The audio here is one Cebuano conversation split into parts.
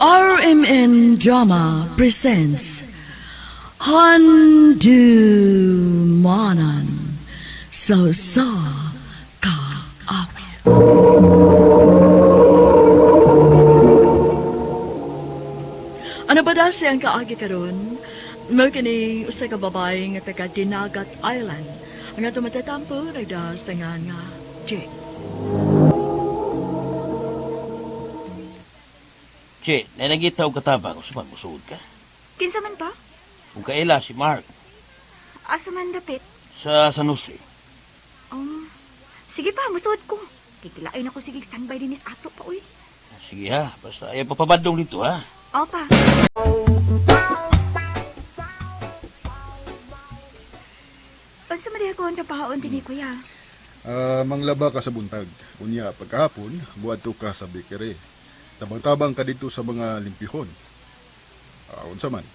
RMN Drama presents Handu Manan So Sa Ka Awit. Ano ba da siyang kaagi karon? Mao kini usa ka babae nga taga Dinagat Island. Ang ato matatampo nagdahas nga nga Jake. Che, nanagita og katabang, usa man musuod ka. Kinsa man pa? Kung kaila si Mark Asa man dapit? sa San Jose. Sige pa, musuod ko. Kikilain ako sige standby dinis ato pa uy. Sige ha, basta ayaw papabadong dito ha. Opa. Unsa man diha ko ang trabahoon dinhi kuya? Ah, manglaba ka sa buntag. Unya, pagkahapon, buadto ka sa bakery. Tabang-tabang ka dito sa mga limpihon. Ah, unsa man?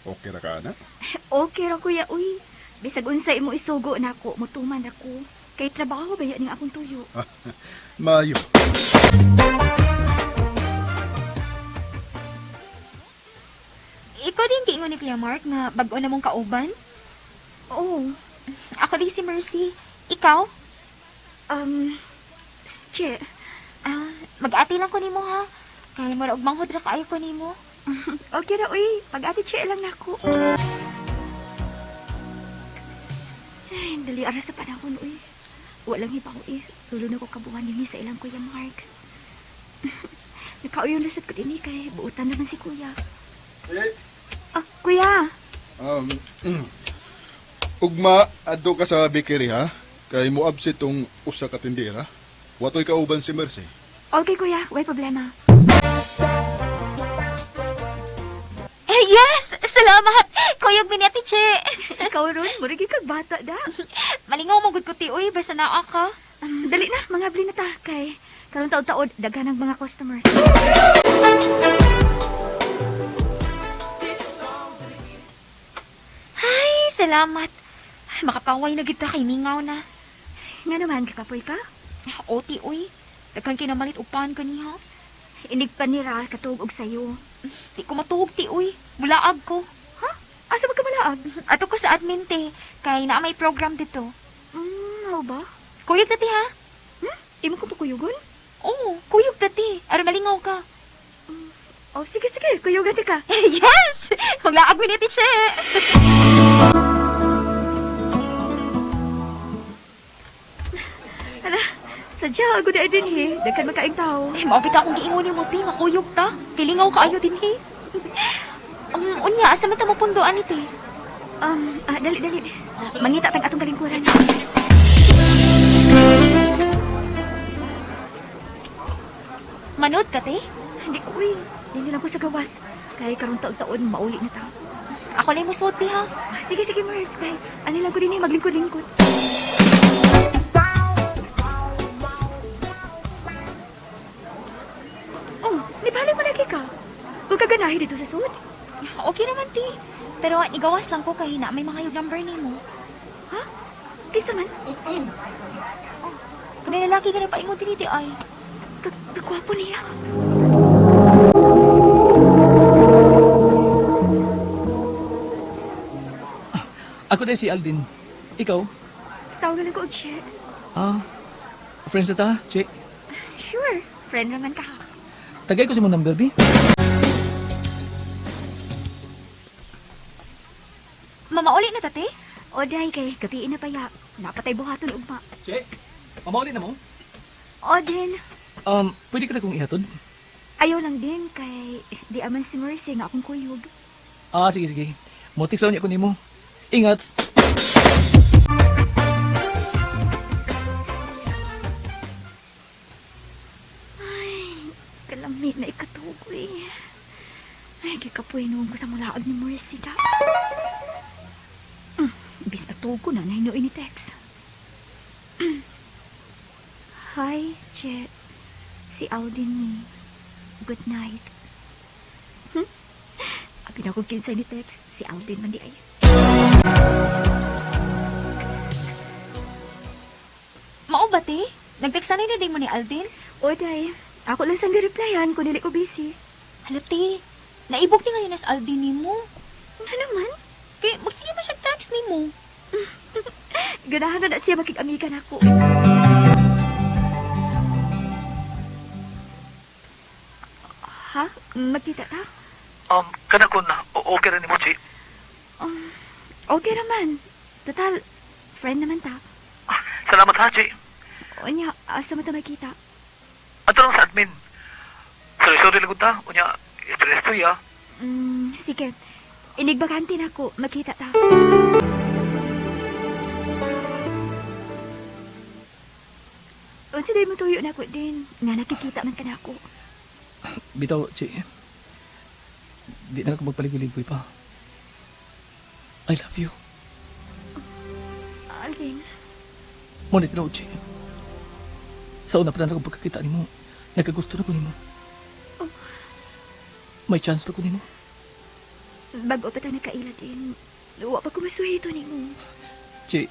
Okay ra ka na? Okay ra kuya uy. Bisag unsa imo isugo nako, mutuman ako. Kay trabaho ba ning akong tuyo? Maayo. Ikaw din giingon ni Kuya Mark nga bag-o na mong kauban? Oo. Ako din si Mercy. Ikaw? Um, Che, Ah, mag-ati lang ko nimo ha. Kay mura og manghod ra kaayo ko nimo. okay ra uy. Pag-ati Che lang nako. Ay, dali ara sa panahon uy. Walang hibaw eh. Tulo na ko kabuhan dinhi sa ilang Kuya Mark. Nakauyon na sad ko dinhi kay buutan naman si Kuya. Eh, Ah, Kuya. um, ugma, adto ka sa bakery ha? Kay mo absent tong usa ka tindera. Watoy kauban si Mercy. Okay kuya, way problema. Eh, yes! Salamat! Kuyog mi ni Ate Che. Ikaw ron, murigi kag bata da. Malingaw mo gud ko ti uy basta naa ka. Dali na, mga bli na ta kay karon taod-taod daghan ang mga customers. Ay, salamat. Ay, makapaway na gid ta kay mingaw na. Nga naman kakapoy ka? Oti uy. Daghan kay namalit upan kaniha. Inig pa nira katuog og sayo. Di ko matuog ti uy. Mulaag ko. Ha? Asa ba ka malaag? Ato ko sa admin te kay naa may program dito. Hao ba? Kuyog na ti ha. Imo ko pukuyugon? Oo, kuyog na ti. Aron malingaw ka. Oh, sige sige, kuyugan ti ka. Yes! Maglaag mi ni Ate Che. Hala, sadya ako di din he. Daghan makaing tao. Eh, maupit akong giingon ni mo ti nga kuyog ta. Kilingaw kaayo din he. Unya asa man ta mapundoan ni ti? Dali dali. Mangita tang atong kalingkuran. Manood ka ti? Hindi ko uy. Dili lang ko sa gawas. Kay karon taod-taod mauli na ta. Ako lang musuot ti ha. Ah, sige sige Mars, kay ano lang ko din eh, maglingkod-lingkod. Oh, nibalik mo lagi ka. Huwag ka ganahi dito sa sud. Okay naman ti. Pero igawas lang ko kay na may mga yung number nimo. Ha? Kaysa man, Kanang lalaki ka na paingon dinhi ti ay. kagwapo niya. Ako din si Aldin. Ikaw? Tawagan lang ko og shit. Ah, friends na ta, Che. Sure, friend naman ka. Tagay ko si mong number, B. Mamauli na ta ti? O day kay gabiin na paya. Napatay buhaton ugma. Che, mamauli na mo? O din, Pwede ka na kong ihatod? ayaw lang din kay di aman si Mercy nga akong kuyog. Ah, sige, sige. Motik sa niya ko nimo. Ingat! Kalami na ikatuog eh. Ay, gikapoy noon ko sa mulaag ni Mercy da. Imbis na ko na, nahinuin ni Tex. Hi, Che. Si Alden ni. Good night. Abi na kong kinsay ni Tex. Si Alden man di ay. Mao ba ti? Nagteksanay na din mo ni Aldin? O, day. Ako lang sang replyan kung dili ko busy. Hala, te. Naibog ti ngayon as Alden nimo. Ano naman? Kay, magsige man siya text nimo. Ganahan na na siya makig-amiga nako. Ha? Magkita ta? Kana kun, okay ra nimo, Chi. Okay raman. Total, friend naman ta. Salamat ha, Chi. Unya, asa mo ta makita? Ato lang sa admin. Sorry, sorry lang ta. Unya, stress to ya. Sige. Inigbakante na ako. Magkita ta. Unsa day mo tuyo na ako din. Nga nakikita man ka na ako. Bitaw, Chi. Di na ako magpaligoy-ligoy pa. I love you. Alvin, Mo na tinuod, Chi. Sa una pa na akong pagkakita nimo, nagkagusto na ko nimo. May chance pa ko nimo. bago pa ta nakaila din. Wa pa ko masuhito nimo. Chi,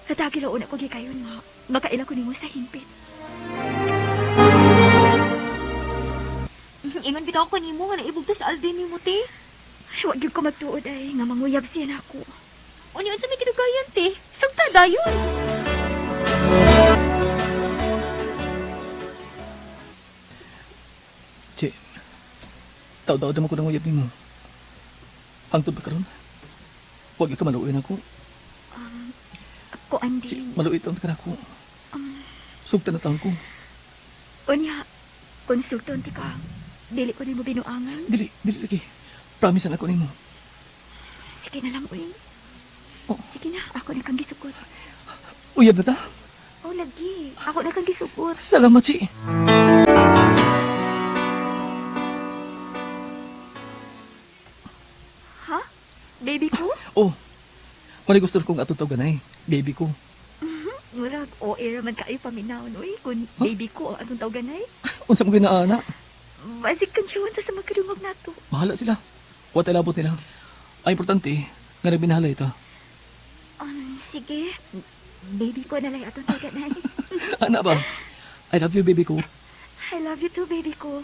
Hatagi ra una ko gikayon nga. Makaila ko nimo sa himpit. Ingon bitaw ko nimo nga naibog ta sa Alden nimo, te. Ay, wa gyud ko magtuod ay nga manguyab siya nako. Unya, unsa may kidugayan, te? Sugta dayon. Chi. Taw-taw naman ko nang uyab nimo. Hangtod pa karon. Huwag ka maluoy nako. Ako Chi, andin. maluoy taon ka nako. Sugta na taon ko. Unya, konsulton ti ka. Dili ko nimo binuangan. Dili, dili lagi. Promise na ako nimo. Sige na lang, uy. Oh. Sige na, ako na kang gisugot. Uyab na ta. Oh, lagi. Ako na kang gisugot. Salamat, Chi. Ha? Baby ko? Oh. Wala gusto kong atong tawgan ay. Baby ko. Murag, OA raman kaayo paminaw, no? eh. Kung baby ko, ang atong tawgan ay. Unsa mo ginaana? Basig kang siya ta sa magkarungog nato. Bahala sila. Wa tay labot nila. Ang importante, nga nagbinahalay ta. Sige. Baby ko na lang atong tawgan ay. Ana ba? I love you, baby ko. I love you too, baby ko.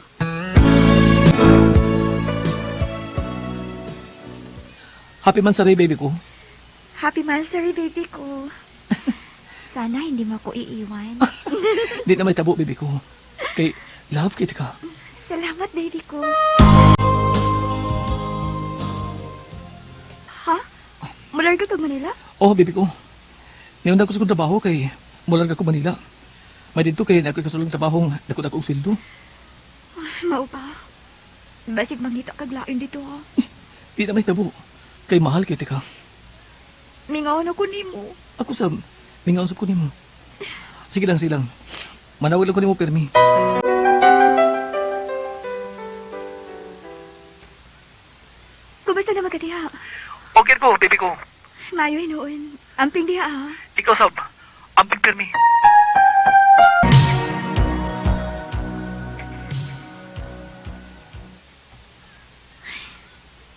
Happy man sa baby ko. Happy Mansary, baby ko. Sana hindi mo ako iiwan. Di na may tabo, baby ko. Kay, love kita ka. Salamat, baby ko. Ha? Mularga kag Manila? Oh, baby ko. Niunda ko sa kong trabaho kay mulan ka ko Manila. May dito kay nakoy kasulong trabaho dako-dako og sweldo. Mao pa. Basig mangita kag lain dito ha. Di na may tabo. Kay mahal kita ka. Mingaw na ko nimo. Ako sa mingaw sab ko nimo. Sige lang, sige lang. Manawag lang ko nimo pirmi. Kumusta na magkadiha? Okay ko, baby ko. Mayo hinuon. Amping diha ha. Ikaw, Sab. Amping pirmi.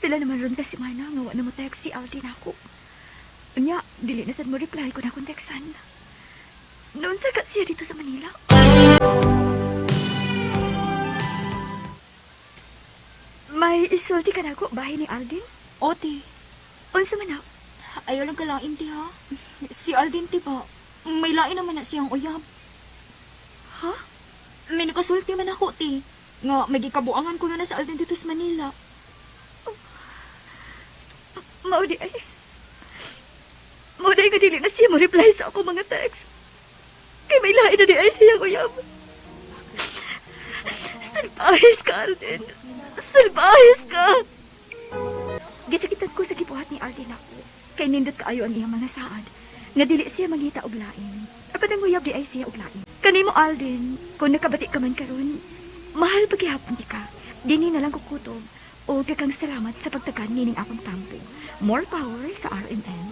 Pila naman ron ka si Mana nga wa na mo text si Alden ako. Unya, dili na sad mo reply kung akong textan. Noon sa siya dito sa Manila. May isulti ka na ako, bahay ni Alden? O, te. Unsa man na? Ayaw lang kalain, te, ha? Si Alden, te ba? May lain naman na siyang uyab. Ha? May nakasulti man ako, te. Nga, may gikabuangan ko na na sa Alden dito sa Manila. Mao di ay. Mao di ay nga dili na siya mo reply sa ako mga text. Kay may lain na di ay siya uyab. Salbahis ka, Alden. Salbahis ka. Gisakitan ko sa gibuhat ni Alden ako. Kay nindot kaayo ang iyang mga saad. Nga dili siya mangita og lain. Apan ang uyab di ay siya og lain. Kanimo Alden, kung nakabati ka man karon, mahal paghihapon di ka. Dini na lang kukutob o kakang salamat sa pagtagan nining akong tampo. More power sa RMN.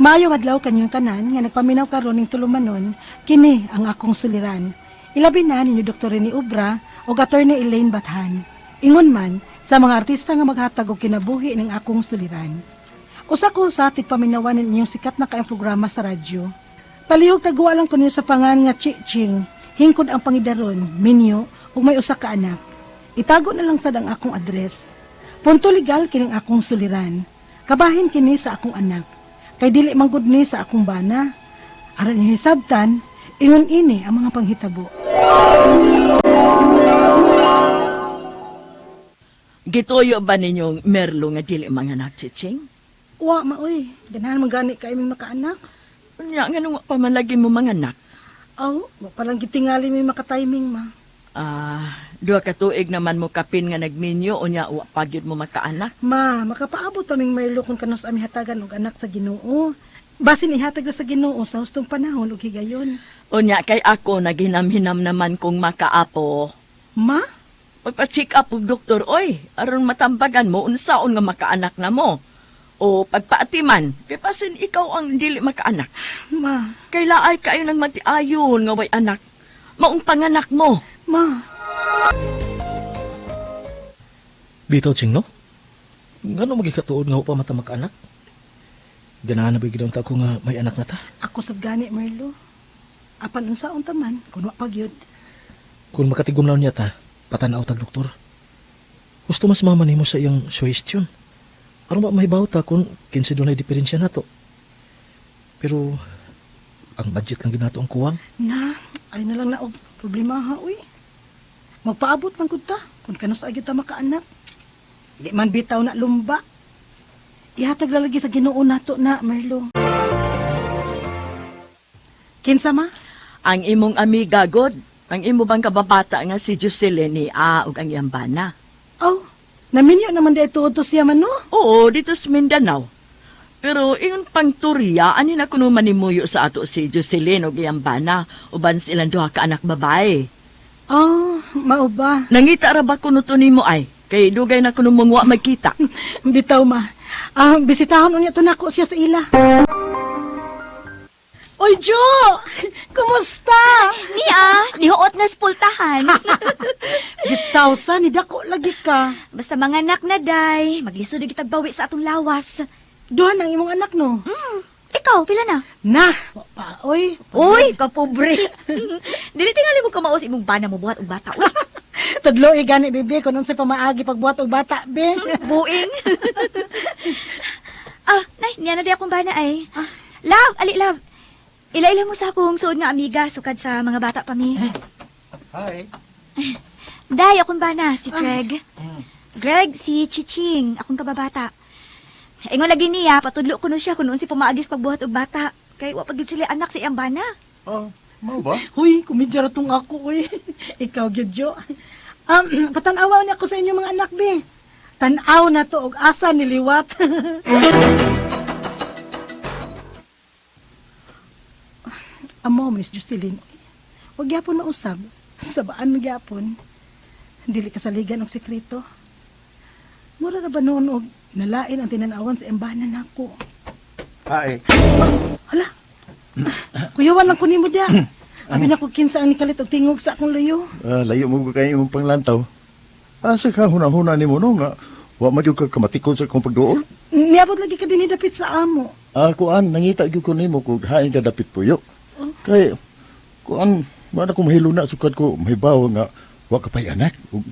Maayong adlaw kanyong tanan nga nagpaminaw karon ning tulumanon, kini ang akong suliran. Ilabi na ninyo Dr. Rene Obra o Attorney Elaine Bathan. Ingon man sa mga artista nga maghatag og kinabuhi ning akong suliran. Usa ko sa tigpaminawan ninyong sikat na kaayong programa sa radyo. Palihog taguwa lang ko ninyo sa pangan nga Chi Ching. Hingkod ang pangidaron, minyo, ug may usa ka anak. Itago na lang sad ang akong address. Punto legal kining akong suliran. Kabahin kini sa akong anak. Kay dili man gud ni sa akong bana. Aron inyo hisabtan, ingon ini ang mga panghitabo. Gituyo ba ninyong Merlo nga dili manganak, Chiching? Wa maoy, ganahan man gani kay mi makaanak. Unya, nga nung pa man lagi mo manganak? Aw, wa pa lang gitingali mi makatiming ma. Ah, duha ka tuig naman mo kapin nga nagminyo, unya wa pa gyud mo makaanak. Ma, makapaabot pa ming Merlo kung kanus ami hatagan og anak sa Ginoo. Basin ihatag na sa Ginoo sa hustong panahon ug higayon. Unya kay ako naghinam-hinam naman kong makaapo. Ma, Pagpa-check up og doktor, oy, aron matambagan mo unsaon nga makaanak na mo. O pagpaatiman, kay pasin ikaw ang dili makaanak. ma, Kay laay kayo nang matiayon nga way anak. Maong panganak mo. ma. Bitaw, Ching, no? Ngano magikatuod nga wa pa mata makaanak? Ganahan na ba gid ta ako nga may anak na ta? Ako sab gani Merlo. Apan unsaon ta man kun wa pa gyud. Kung makatigom lang niya ta, patanaw tag doktor. Gusto mas mama nimo sa iyang suggestion. Aron ba mahibaw ta kung kinsa dunay diferensya nato. Pero ang budget lang gid nato ang kuwang. Na, ay na lang na og problema ha uy. Magpaabot man gud ta kun kanus ay gyud ta makaanak. Di man bitaw na lumba. Ihatag la lagi sa Ginoo nato na Merlo. Kinsa ma? Ang imong amiga god, ang imo bang kababata nga si Jocelyn ni A ug ang iyang bana. Oh, naminyo naman di tuod to siya man no. Oo, dito sa Mindanao. Pero ingon pang turya, ani na kuno manimuyo sa ato si Jocelyn ug iyang bana uban silang duha ka anak babae. Oh, mao ba? Nangita ra ba kuno to nimo ay? Kay dugay na kuno mong wa magkita. Bitaw ma. Ah, bisitahon unya to nako siya sa ila. Oy, Jo! Kumusta? Niya, nihuot na spultahan. Bitaw sa ni dako lagi ka. Basta manganak na day, maglisod na kitag bawi sa atong lawas. Duha nang imong anak no. Ikaw, pila na? Na, wa pa oy. Uy, kapobre. Dili tingali mo kamaos imong bana mo buhat og bata. Uy, Tudlo eh, gani bebe kun unsay pamaagi pagbuhat og bata be. buing. Ah, nay, niya na di akong bana ay. Love, ali love. Ila-ila mo sa akong suod nga amiga sukad sa mga bata pa mi. Hi. Day, akong bana, si Greg. Greg, si Chiching, akong kababata. Ingon lagi niya, patudlo ko no siya kung si pamaagis pagbuhat og bata. Kay wa pa gyud sila anak sa iyang bana. Oh, mao ba? Huy, kumidya ra tong ako oy. Ikaw gyud Jo. Patanawa niya ako sa inyong mga anak be. Tan-aw na to og asa niliwat. Amo, Miss Jocelyn. Wag gyapon mausab. Sabaan gyapon. Dili kasaligan og sekreto. Mura ra ba noon og nalain ang tinanawan sa embana nako. Ay, Hala. Kuyawan lang ko nimo diya. Abi na ko kinsa ang nikalit og tingog sa akong luyo. Layo mo ko kay imong panglantaw. Asa ka hunahuna nimo no nga wa man gyud ka kamatikod sa akong pagduol? Niabot lagi ka dinhi dapit sa amo. Ah, kuan nangita gyud ko nimo kog hain ka dapit puyo. Kay kuan wa na ko mahilo na sukad ko mahibaw nga wa ka pay anak. Ug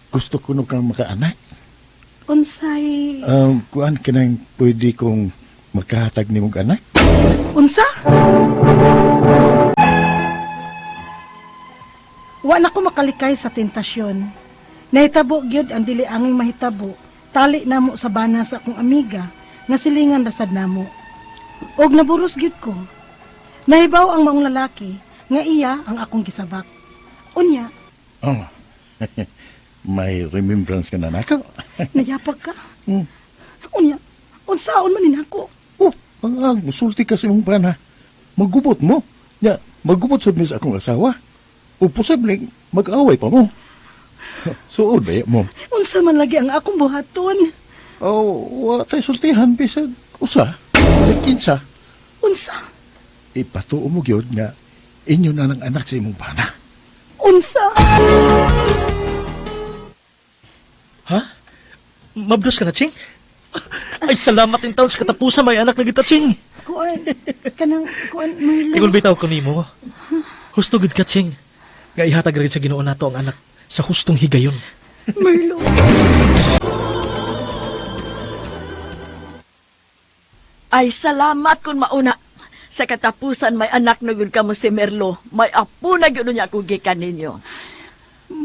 gusto ko no kang makaanak. Unsay Kuan kanang pwede kong makahatag nimong anak. Unsa? Wa na ko makalikay sa tentasyon. Nahitabo gyud ang dili anging mahitabo. Tali namo sa bana sa akong amiga nga silingan rasad namo. Og naburos gyud ko. Nahibaw ang maong lalaki nga iya ang akong gisabak. Unya, Oh. May remembrance ka na nako. nayapag ka. Hmm. Unya, unsaon man ni nako? Oh, ang musulti ka sa imong bana. Magubot mo. Nya, magubot sad mi sa akong asawa. O posible mag-away pa mo. Suod ba mo? Unsa man lagi ang akong buhaton? Oh, wa tay sultihan bisag usa. Kinsa? Unsa? Ipatuo mo gyud nga inyo na ng anak sa imong bana. Unsa? Ha? Mabdos ka na, Ching? Ay, salamat in taon sa katapusan may anak na kita, Ching. Kuan, kanang kuan Merlo. Ingon bitaw ko nimo. Husto gud ka, Ching. Nga ihatag rin sa Ginoo nato ang anak sa hustong higayon. Merlo. Ay, salamat kung mauna. Sa katapusan, may anak na gud kamo si Merlo. May apo na gyud niya kung gikan ninyo.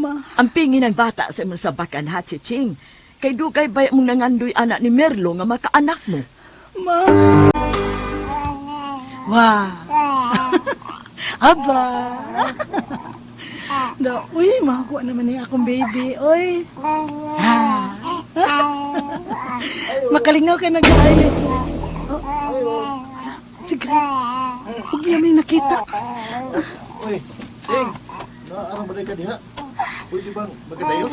Ma. Ang pingin ng bata sa imong sabakan, ha, Chiching? Kay dugay ba mong nangandoy anak ni Merlo nga makaanak mo? Ma. Wow. Aba. Da, uy, makakuha naman niya akong baby. Uy. Ha. Makalingaw ka nag-aayos. Oh. Si Greg. Huwag niya may nakita. Uy, Ting! Naarang ba ka diha? Pwede bang magkadayon?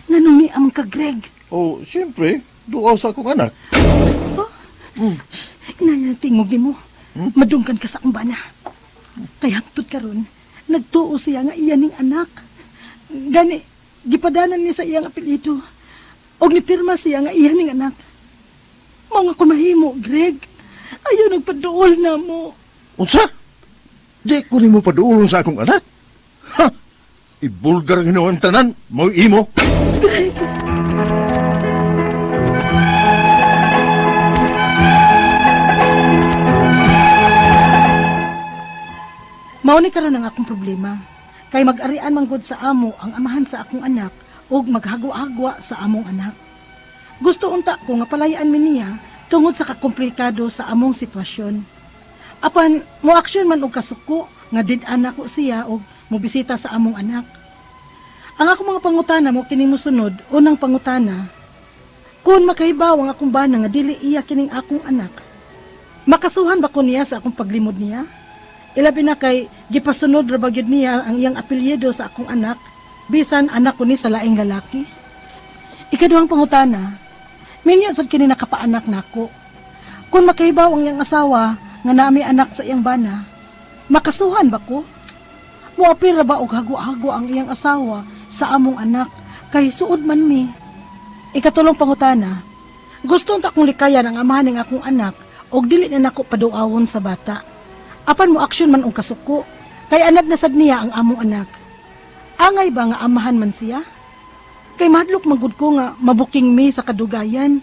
Nanong ni amang ka, Greg. Oh, siyempre. Duaw sa akong anak. Oh. Inaya tingog nimo. Madungkan ka sa akong bana. Kay hangtod karon, nagtuo siya nga iya ning anak. Gani, gipadanan niya sa iyang apelyido. Og nipirma siya nga iya ning anak. Mao nga kung mahimo, Greg. Ayaw nagpaduol na mo. Unsa? Di ko nimo paduolon sa akong anak. Ha! Ibulgar ang hinuon tanan, mao imo. Greg! Mao ni karon ang akong problema. Kay mag-arian man gud sa amo ang amahan sa akong anak ug maghagwa-hagwa sa among anak. Gusto unta ko nga palayan mi niya tungod sa kakomplikado sa among sitwasyon. Apan mo aksyon man og kasuko nga did-an nako siya og mobisita sa among anak. Ang akong mga pangutana mo kini mosunod, unang pangutana, kung makahibaw ang akong bana nga dili iya kining akong anak, makasuhan ba ko niya sa akong paglimod niya? Ilabi na kay gipasunod ra ba gyud niya ang iyang apelyido sa akong anak, bisan anak ko ni sa laing lalaki. Ikaduhang pangutana, minyo sad kini nakapaanak nako. Kung makahibaw ang iyang asawa nga naami anak sa iyang bana, makasuhan ba ko? Moapil ra ba og hago-hago ang iyang asawa sa among anak kay suod man mi. Ikatulong pangutana, gusto unta kong likayan ang amahan ng akong anak og dili na nako paduawon sa bata. Apan mo aksyon man og kasuko kay anad na sad niya ang among anak. Angay ba nga amahan man siya? Kay mahadlok man gud ko nga mabuking mi sa kadugayan.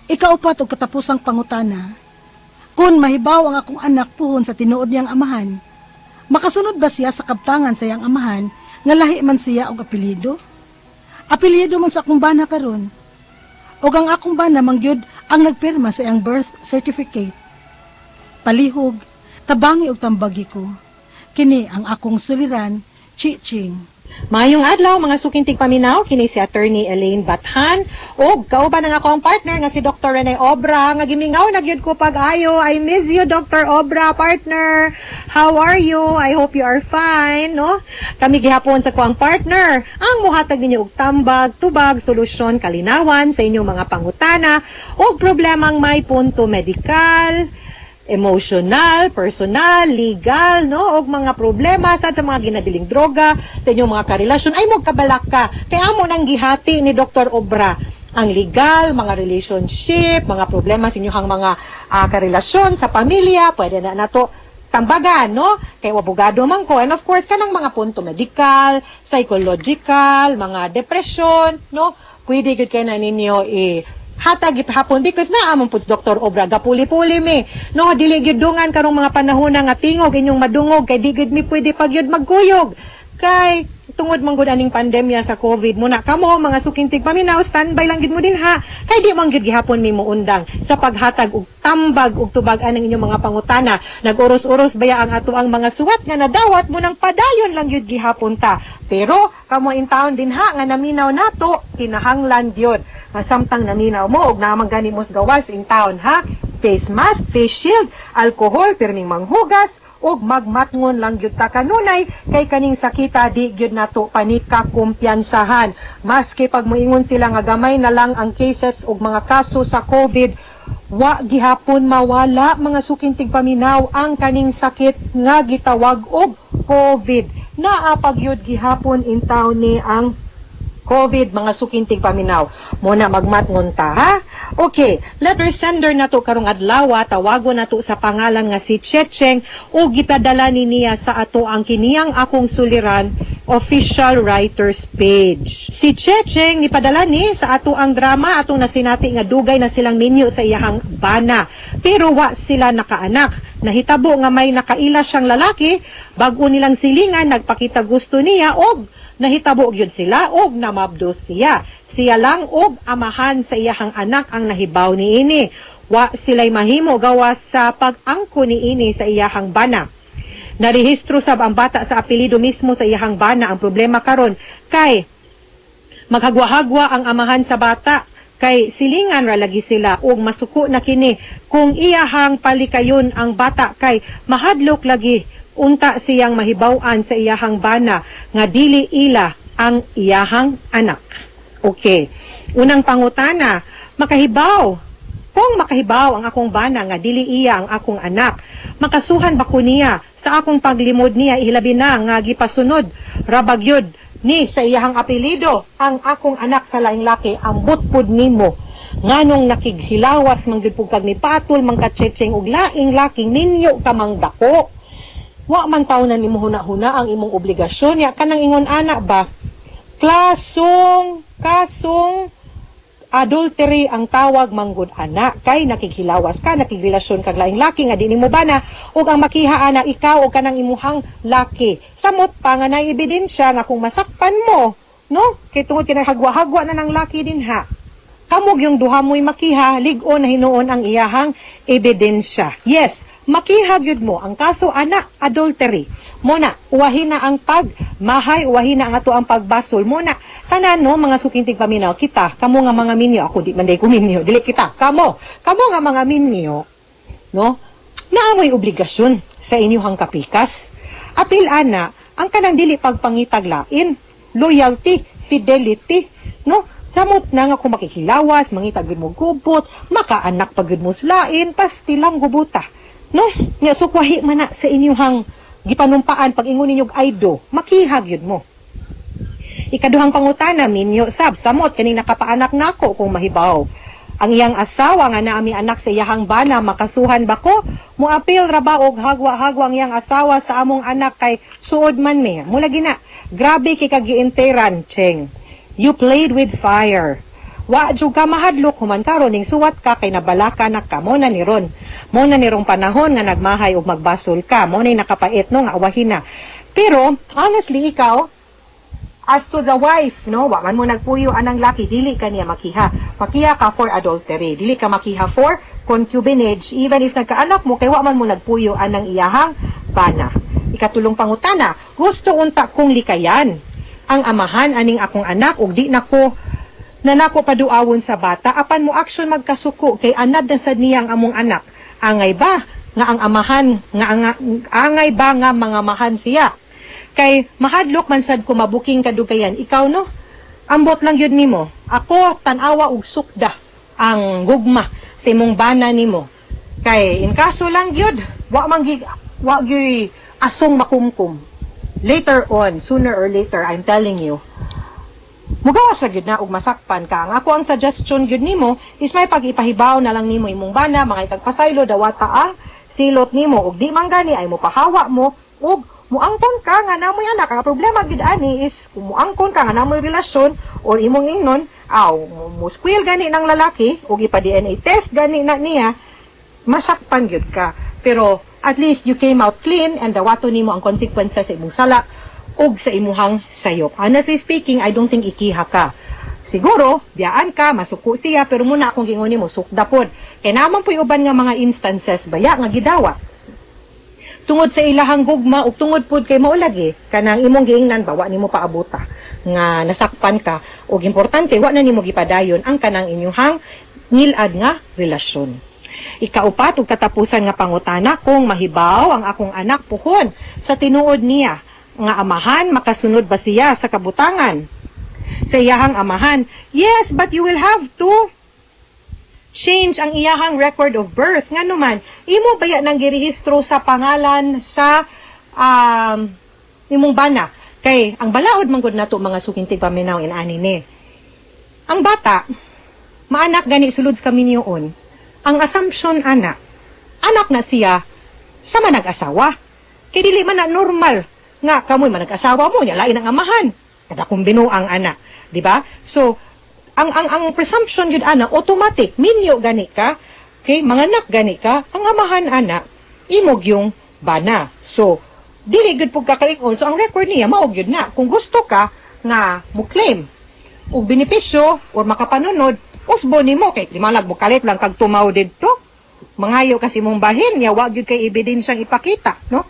Ikaupat og katapusang pangutana, kung mahibaw ang akong anak puhon sa tinuod niyang amahan, makasunod ba siya sa kabtangan sa iyang amahan nga lahi man siya og apelyido? Apelyido man sa akong bana karon. Og ang akong bana mangyud ang nagpirma sa iyang birth certificate. Palihog, tabangi og tambagi ko. Kini ang akong suliran, Chiching. Mayong adlaw mga suking tigpaminaw, kini si Attorney Elaine Bathan ug kauban ang akong partner nga si Dr. Rene Obra nga gimingaw na gyud ko pag-ayo. I miss you, Dr. Obra, partner. How are you? I hope you are fine, no? Kami gihapon sa kuang partner ang muhatag ninyo og tambag, tubag, solusyon, kalinawan sa inyong mga pangutana ug problemang may punto medikal, emotional, personal, legal, no? Og mga problema sad sa mga ginabiling droga, sa inyong mga karelasyon, ay mo kabalak ka. Kay amo nang gihati ni Dr. Obra ang legal, mga relationship, mga problema sa inyong mga karelasyon sa pamilya, pwede na nato tambagan, no? Kay abogado man ko. And of course, kanang mga punto medical, psychological, mga depression, no? Pwede gud kay na ninyo i hatag gihapon because naa man pud si Dr. Obra gapuli-puli mi, no? Dili gyud dungan karong mga panahon nga tingog inyong madungog kay di gyud mi pwede pagyud magkuyog kay tungod man gud aning pandemya sa COVID. Muna kamo mga suking tigpaminaw, standby lang gid mo din ha, kay di man gyud gihapon mi moundang sa paghatag og tambag og tubag aning inyong mga pangutana. Nag-uros-uros baya ang ato ang mga suwat nga nadawat mo nang padayon lang gyud gihapon ta, pero kamo in town din ha nga naminaw nato, kinahanglan gyud nga samtang naminaw mo og naman gani mo sa gawas in town ha, face mask, face shield, alcohol, pirming manghugas, ug magmatngon lang gyud ta kanunay kay kaning sakita di gyud nato panikakumpiyansahan. Maski pag moingon sila nga gamay na lang ang cases ug mga kaso sa COVID, wa gihapon mawala mga suking tigpaminaw ang kaning sakit nga gitawag og COVID. Naa pa gyud gihapon in town ni ang COVID, mga suking tigpaminaw. Muna magmatngon ta, ha? Okay, letter sender nato karong adlaw, tawagon nato sa pangalan nga si Checheng o gipadala ni niya sa ato ang kiniyang akong suliran official writers page. Si Checheng nipadala ni sa ato ang drama atong nasinati nga dugay na silang minyo sa iyahang bana. Pero wa sila nakaanak. Nahitabo nga may nakaila siyang lalaki, bag-o nilang silingan nagpakita gusto niya og nahitabo gyud sila og namabdos siya. Siya lang og amahan sa iyahang anak ang nahibaw niini. Wa sila'y mahimo gawas sa pag-angko niini sa iyahang bana. Narehistro sab ang bata sa apelyido mismo sa iyahang bana. Ang problema karon kay maghagwa-hagwa ang amahan sa bata kay silingan ra lagi sila ug masuko na kini kung iyahang palikayon ang bata kay mahadlok lagi unta siyang mahibaw-an sa iyahang bana nga dili ila ang iyahang anak. Okay. Unang pangutana, makahibaw kung makahibaw ang akong bana nga dili iya ang akong anak, makasuhan ba ko niya sa akong paglimod niya, hilabi na nga gipasunod rabag yun ni sa iyahang apelyido ang akong anak sa laing laki? Ambot pud nimo nganong nakighilawas man gyud pud kag ni patol man ka, Checheng, og laing laki, ninyo ka mang dako. Wa man taw na nimo huna-huna ang imong obligasyon ya kanang ingon ana ba, klasong kasong adultery ang tawag manggod ana kay nakighilawas ka, nakigrelasyon kag laing laki nga di nimo bana, ug ang makiha ana ikaw og kanang imuhang laki. Samot pa nga naay ebidensya nga kung masakpan mo, no, kay tungod kay nagagwa-hagwa na ng laki dinha, kamog yung duha mo'y makiha, lig-on na hinuon ang iyahang ebidensya. Yes, makiha gyud mo. Ang kaso ana, adultery. Muna, uwahin na ang pagmahay, uwahin na ang ato ang pagbasol. Muna, tanan no, mga suking tigpaminaw, kita, kamo nga mga minyo, ako di man day ko minyo, dili kita, kamo, kamo nga mga minyo, no, naamoy obligasyon sa inyong kapikas. Apil ana, ang kanang dili pagpangitag lain, loyalty, fidelity, no? Samot na nga kung makikilawas, mangita gyud mo gubot, makaanak pa gyud mo sa lain, pastilang gubuta. No? Nya sukwahi man na sa inyong gipanumpaan pag ingon ninyog "I do", makiha gyud mo. Ikaduhang pangutana, minyo sab, samot kaning nakapaanak nako, kung mahibaw ang iyang asawa nga naami anak sa iyahang bana, makasuhan ba ko? Muapil ra ba og hagwa-hagwa ang iyang asawa sa among anak kay suod man mi? Mula gina, grabe kay kagiinteran, Cheng. You played with fire. Wa jud ka mahadlok human karon ning suwat ka kay nabalaka na ka. Mo na ni ron. Mo na ni rong panahon nga nagmahay og magbasol ka. Mo na nakapait no nga awahin na. Pero honestly ikaw, as to the wife, no, wa man mo nagpuyo anang laki, dili ka niya makiha. Makiha ka for adultery, dili ka makiha for concubinage, even if nagkaanak mo, kay wa man mo nagpuyo anang iyahang bana. Ikatulong pangutana, gusto unta kong likayan ang amahan aning akong anak ug di nako nanako paduawon sa bata apan mo action magkasuko kay anad na sad niya ang among anak. Angay ba nga ang amahan nga angay ba nga mga mahan siya kay mahadlok man sad ko mabuking kadugayan? Ikaw, no, ambot lang yun nimo. Ako tan-awa og sukda ang gugma sa imong bana nimo kay in kaso lang gyud wa man gi wa gyud asong makumkum later on. Sooner or later, I'm telling you, mugawas ra gyud na ug masakpan ka. Ang ako ang suggestion gyud nimo is may pag-ipahibaw na lang nimo imong bana, mga itagpasaylo, dawata ang silot nimo, ug di man gani ay mopahawa mo ug muangkon ka nga namoy anak. Ang problema gyud ani is kung muangkon ka nga namoy relasyon or imong ingnon aw mo squeal gani ng lalaki ug ipa DNA test gani na niya, masakpan gyud ka. Pero at least you came out clean and dawato nimo ang consequences sa imong sala ug sa imuhang sayop. Honestly speaking, I don't think ikiha ka. Siguro, biyaan ka, masuko siya, pero muna akong gingon nimo, sukda pod. Kay naman po'y uban nga mga instances baya nga gidawa. Tungod sa ilahang gugma ug tungod pod kay maulagi kanang imong giingnan ba wa nimo paabuta nga nasakpan ka, ug importante wa na nimo gipadayon ang kanang inyuhang ngilad nga relasyon. Ikaupat ug katapusan nga pangutana, kung mahibaw ang akong anak puhon sa tinuod niya nga amahan, makasunod ba siya sa kabutangan sa iyahang amahan? Yes, but you will have to change ang iyahang record of birth. Ngano man, imo baya nang girehistro sa pangalan sa imong bana. Kay ang balaod man gud nato, mga suking tigpaminaw, inani ni. Ang bata maanak gani sulod sa kaminyoon. Ang assumption ana, anak na siya sa manag-asawa. Kay dili man na normal nga kamoy manag-asawa mo nya lain ang amahan. Kada kung binuang ana, di ba? So ang presumption gyud ana, automatic minyo gani ka, okay, manganak gani ka, ang amahan ana imog yung bana. So dili gyud pud kakaingon. So ang record niya mao gyud na. Kung gusto ka nga mo claim og benepisyo or makapanunod, usbo nimo kay di man kalit lang kag tumaw didto. Mangayo kasi mong bahin niya, wa gyud kay ebidensyang ipakita, no?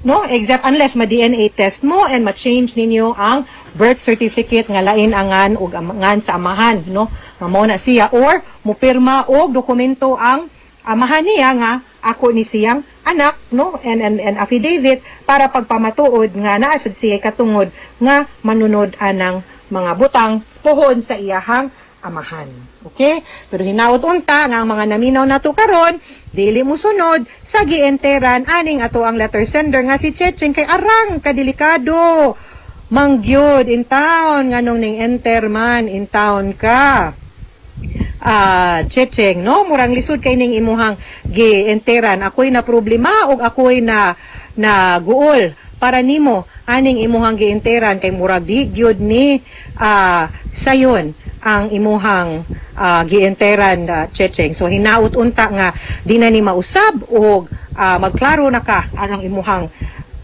No, except unless ma-DNA test mo and ma-change ninyo ang birth certificate nga lain angan ug ngan sa amahan, no? Nga mao na siya or mupirma og dokumento ang amahan niya nga ako ni siyang anak, no, and affidavit para pagpamatuod nga naa sad siya katungod nga manunod anang mga butang pohon sa iyahang amahan. Okay? Pero hinaot unta nga ang mga naminaw nato karon dili mo sunod sa gienteran aning ato ang letter sender nga si Checheng, kay arang kadelikado mangyud in town nganong ning enter man in town ka. Ah, Checheng, no? Murang lisod kay ning imuhang gi-enteran. Ako'y na problema og ako'y na na guol para nimo aning imuhang gienteran kay murag di gyud ni sayon ang imuhang gienteran, Checheng. So hinaut unta nga di na ni mausab og magklaro na ka anong imuhang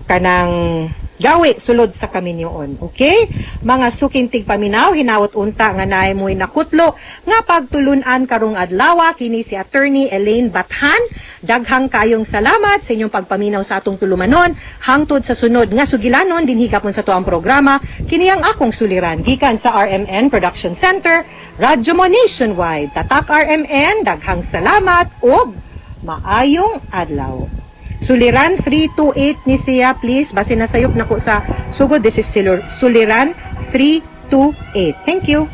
kanang gawi sulod sa kaminyoon. Okay? Mga suking tigpaminaw, hinaot unta nga naay mo'y nakutlo nga pagtulunan karong adlaw. Kini si Attorney Elaine Bathan. Daghang kayong salamat sa inyong pagpaminaw sa atong tulumanon. Hangtod sa sunod nga sugilanon dinhi gapon sa tuang programa, kini ang akong suliran gikan sa RMN Production Center, Radyo Mo Nationwide. Tatak RMN, daghang salamat ug maayong adlaw. Suliran 328 ni siya, please. Base nasayop na ko sa sugod. This is Suliran 328. Thank you.